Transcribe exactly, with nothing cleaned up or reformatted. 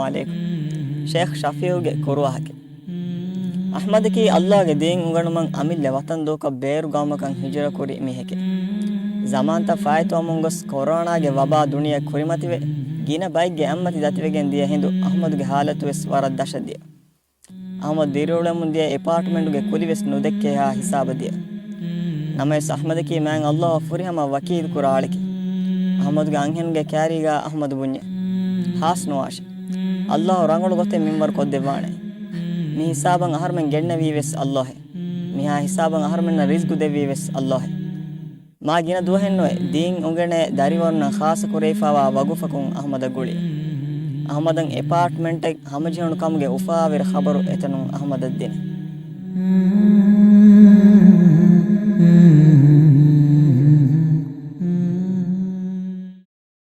އައްސަލާމު ޢަލައިކުމް. ޝޭޚް ޝަފީޢުގެ ކުރުވާހަކީ. އަޙްމަދަކީ ﷲގެ ދީން އުނގަނުމަށް އަމިއްލަ ވަޠަން ދޫކޮށް ބޭރު ގައުމަކަށް ހިޖުރަކުރި މީހެކެވެ. ޒަމާންތައް ފާއިތުވަމުން ގޮސް ކޮރޯނާގެ ވަބާ ދުނިޔެ ކުރިމަތިވެ، ގިނަ ބައެއްގެ އަތްމަތި ދަތިވެގެން ދިޔަ ހިނދު އަޙްމަދުގެ ޙާލަތުވެސް ވަރަށް ދަށަށް ދިޔަ. އަޙްމަދު ދިރިއުޅެމުން ދިޔަ އެޕާޓްމަންޓުގެ ކުލިވެސް ނުދެއްކޭހާ ހިސާބަށް ދިޔަ. ނަމަވެސް އަޙްމަދަކީ މާތް ﷲއަށް ފުރިހަމަ ވަކީލު ކުރާ އަޅެކެވެ. އަޙްމަދުގެ އަންހެނުންގެ ކައިރީގަ އަޙްމަދު ބުންޏެވެ. ހާސް ނުވާށި. ﷲ ރަނގަޅު ގޮތެއް މިންވަރު ކޮށްދެއްވާނެ. މި ހިސާބަށް އަހަރުމެން ގެންނެވީވެސް ﷲއެވެ. މިހާ ހިސާބަށް އަހަރުމެންނަށް ރިޒްގު ދެއްވީވެސް ﷲއެވެ. މާ ގިނަ ދުވަހެއްނުވެ، ދީން އުނގެނޭ ދަރިވަރުންނަށް ޚާއްޞަ ކުރެވިފައިވާ ވަގުފަކުން އަޙްމަދަށް ގުޅި. އަޙްމަދަށް އެޕާޓްމަންޓެއް ހަމަޖެހުނު ކަމުގެ އުފާވެރި ޚަބަރު އެތަނުން އަޙްމަދަށް ދިނި.